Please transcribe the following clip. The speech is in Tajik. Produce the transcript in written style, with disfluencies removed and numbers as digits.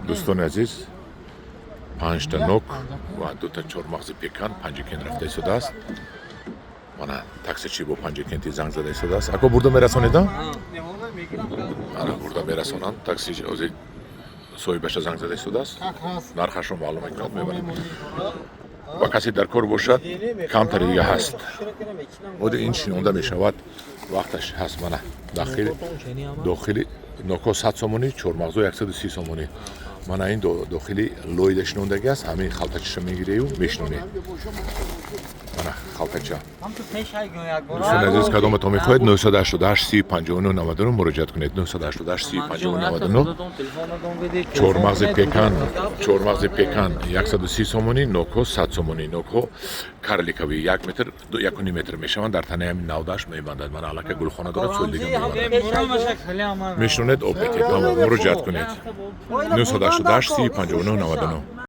Дӯстони азиз, панҷта нок ва дута чормағзи пекан Панҷакент рафта истодааст. Мана, таксичи бо Панҷакенти занг зада истодааст. Ако, бурда мерасонида? Ана, бурда мерасонанд. Такси ҳозир соҳибаша занг зада истодааст, нархашро маълум мекунад, мебарад. Ва касе дар кор бошад, камтари дига ҳаст. Оди ин шинонда мешавад, вақташ ҳаст. Мана, дохили нокҳо 100 сомонӣ, чормағзо 130 сомонӣ. Мана, ин дохили лойда шинондагӣ аст. Ҳамин халтачаша мегирею мешинонӣ. Мана, халтача. Дӯстони азиз, кадоматон мехоҳед, 988 30 59 99 муроҷиат кунед. 988 30 59 99. Чормағзи пекан, чормағзи пекан 130 сомонӣ, нокҳо 100 сомонӣ. Нокҳо карликовый, 1 метр, 1,5 метр мешаванд. Дар танаи ҳамин навдааш мебандад. Мана, аллакай гулхона дорад, соли дига мебандад. Мешинонед, об метед. Тамом, муроҷиат кунед: 988 30 59 99.